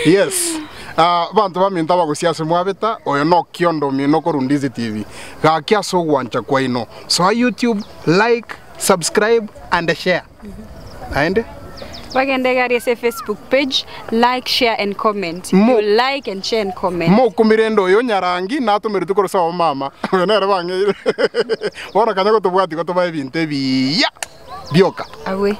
Yes. Ah, abanto baminto abagosia ase mwabeta, oyo nokiondo omino korwa Ndizi TV. Gaki ase ogwancha kwaino. Soa YouTube, like, subscribe and share. Naende? Bagende iga aria ase Facebook page, like, share and comment. Mo- You like and share and comment. Mokumire oyo Nyarangi natomeretwe korwa sobo mama. Oyo nere bang'eire. Bono kanya gotobwati gotobae ebinto ebiya bioka. Abwe.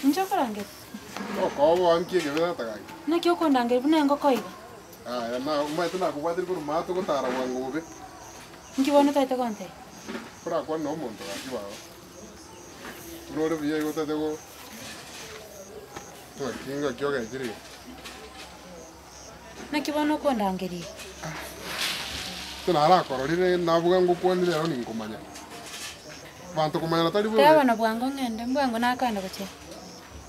Inche okorangeria? Okoboa nki ekebe tata gaki? Naki okondangeria buna engoko iga? Aya na omanyete nakobwatire korwa maate ogotara bwango bobe. Nki bono otaete gontebia? Orakwane na omonto gaki baba. Buna ore buya igo otagete go ng'aki ng'aki ogechire iga. Naki bono okondangeria iga? Inche narakororire nabuga ngokwanire ero ninkomanya. Abanto komanyana tari bobe. Teba bono bwango ng'ende, mbwango nakoenda gochia.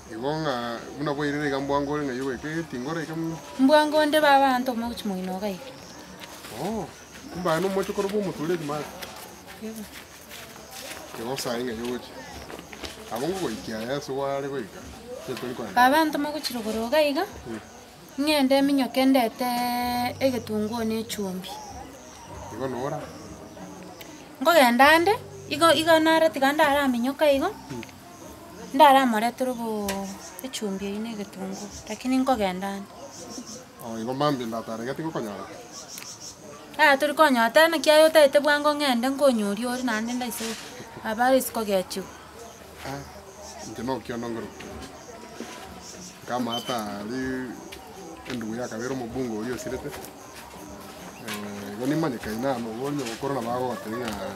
Igo ng'a buna bwairire iga mbwango ore ng'ai ogoika egetinga oraike buna. Mbwango onde baba abanto mogochia moino iga iga. Oh, kumbe aye nomochokoro bwa omotureti mani. Eba. Igo saii ng'ai ogochia. Abwo ngogoikia aye ase gware goika, onye tori kogenda. Baba abanto mogochia rogoro iga iga. Ng'ende eminyoke ndete egetunguo na echumbi. Igo nora. Nkogenda ande, igo igo naro tiga ndaraminyoka igo, ndaramoretere oboo echumbi eywo na egetunguo, lakini nkogenda ande. Oh igo mambia ndatare iga tigokonyora? Yaya tori konyora tari naki aye otagete bwango ng'ende nkonyoria ore naende ndaise aba ase kogechiwa. Ah, inche nokiondo nkorokwa. Nkamata aria endugu yakabere omobunge oyio osirete, igo nimanyekaine amo igo onye gokora nabo agogotebia ng'a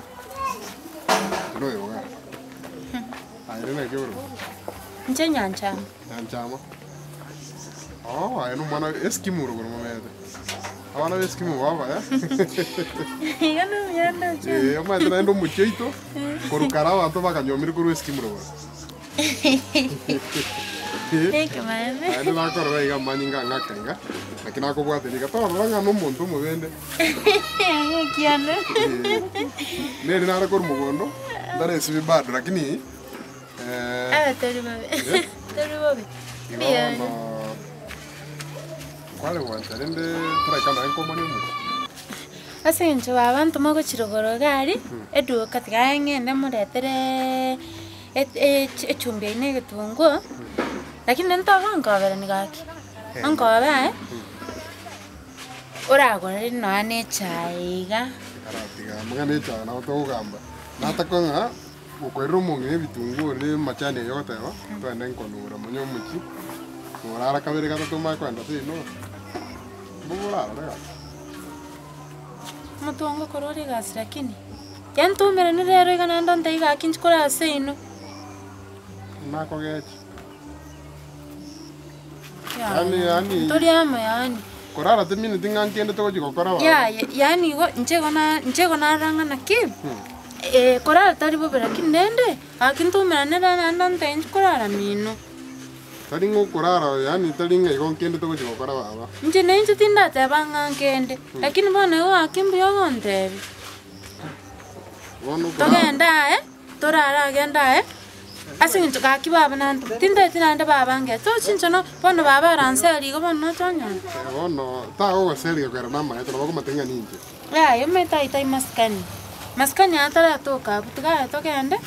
inche noyo igaa. Aye rende naki okorokwa? Inche Nyanchama. Nyanchama, oo aye nomwana eskimu rogoro momete. Abana ba eskimu babaya. Iga nomuya ndoche. Ee, omanyete naende omochie oito, korwa kare abanto bakanyomire korwa eskimu rogoro. Nekemanyererio. Naende nakorora iga amanyinga ang'ake iga, naki nakobwatire iga, torora ng'a nomonto omobende. Ekiane. Nere nare korwa mogondo, ntaresibi bado lakini Aye tori bobe. Tori bobe. igo Mbuya ore. bono kware gwancha rende toraika naye nkomanie omochie. Ase eng'encho baba ntoma gochia rogoro iga aria, eduka tiga aye ng'ende moretereeee echumbi eywo na egetunguo, lakini rende togonkoberani gaki, onkobe aye, oragore nonya na echae iga. Karatiga amang'ana echae nabo tokogamba, nataka ng'a gokoirera omong'ina ebitunguo na amachani aywo ogoteba, togende nkonura monye omochie, norara kabere gatato omanye kogenda seino, mbobe orarore gaki. Omotongo okore ore egasi lakini, yantomerani rero iga naende ontebie gaki inche kore ase seino. Nakogechi. Yaya, Yaani yaani ntori amo yaani. korara timineti ng'a nkende togochi gokora baba. Yaya, yaani igo inche igo na inche igo narora ng'a naki, korara tari bobe lakini rende, gaki ntomerane rero naende ontebie inche korara mino. Tari ng'a okorara yaani tari ng'a igo nkende togochi gokora baba. Inche nainche tindateba ng'a nkende, lakini bono igo gaki mbuya ogontebia. Bono okorara. Togende aye, torare agende aye, ase eng'encho gaki baba naende tintageti naende baba ange tochi inche no bono baba aranserie igo bono noche onyore. Bono tagogoseria kera namaete nabo okomotebia ng'a ninche. Yaya omanyete ayio tari masikani, masikani aya taratoka abwo tiga aye togende.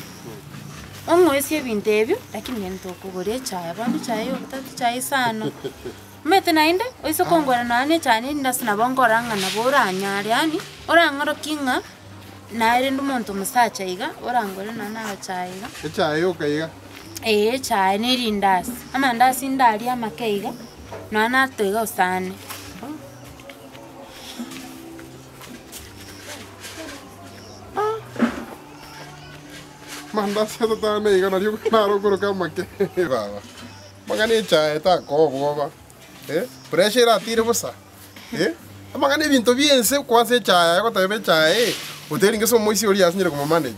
Ong'wesie ebinto ebio, lakini naende tokogora echae bono echae ya obotatu echae isano. Omanyete naende, oise kongora nonya na echae nere ase nabo nkorora ng'a nabo oranyare yaani, orang'orokie ng'a naye rende omonto omosacha iga, orangore nonya na agachae iga. Echae yoka iga? Eeh echae na erindasi, amandasi ndarie amake iga, nonya natoiga gose ane. Mandasi atatano iga nario naro okoroka amake baba. Amang'ana echae takoa obwoba eh, pressure eratire bosa eh, amang'ana ebinto bi'ense kwanza echae aye goteba echae eh, oteri gese omoisia oria asinyire komomanage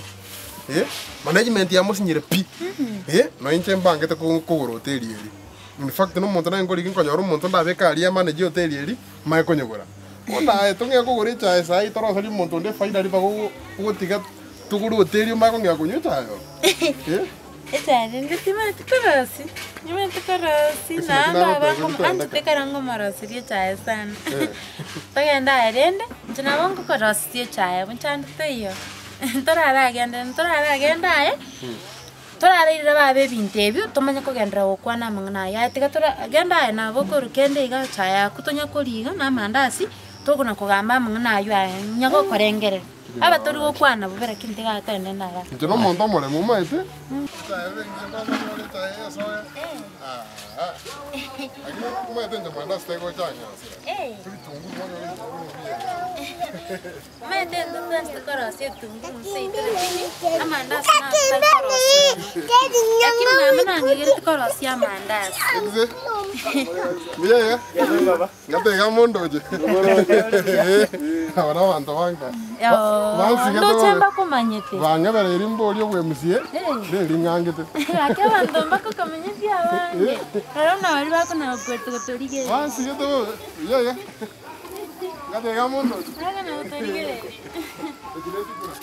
eh, management yamosinyire pi eh, nonya inche mbangete ko kogora hoteli eria. In fact na omonto naye nkorigia nkonyora omonto ndabeke aria amanage hoteli eria, manye konyegora. Bono aye tong'ea kogora echae saii toroserie omonto onde efaida ribaga ogo ogotiga togore hoteli omanye kong'ea konywa echae oo eh. Echae rende timanyeti korosia, nimanyete korosia Ase naki naende baba nagotebia nkomo toendeka. anchete ekero nkomoroseria echae sana. Eh. Togende aye rende, inche nabo nkokoroseria echae bonchande teiyo, ntoraragende ntoraragende aye. Torareirire baba ebinto ebio, tomanye kogenderera gokwana amang'ana aya. Aye tiga tora genda aye nabo okorwa kende iga echae yaku tonya koria iga na amandasi, tokona kogamba amang'ana aywo aye onya gokorengerera. Aba tori gokwana bobe lakini tiga togende naro. Inche na omonto omoremu omanyete. Echae ere engiya kwanza onyore echae esoe, aah lakini omanyete inche mandasi tegocha ang'asera, ebitunguu bono ebitunguu mbiya. Omanyete intwe twensi tokorosia ebitunguu seito lakini amandasi naro totari korosia. Lakini mama nang'igereti korosia amandasi. Exe, mbuya iga? Ngatega mondoche. Aba na abanto banka. Bansigete Ndoche bobe. mbakomanyete. Bang'ebereiri mbori obwemusie, neri ng'angete. Gaki abanto mbakokomanyeti abange. Rora buna baria bakona gokweta gotorigereria. Bansigete bobe, mbuya iga? Ngatega mondoche. Bakona gotorigereria. Eki ne chikura.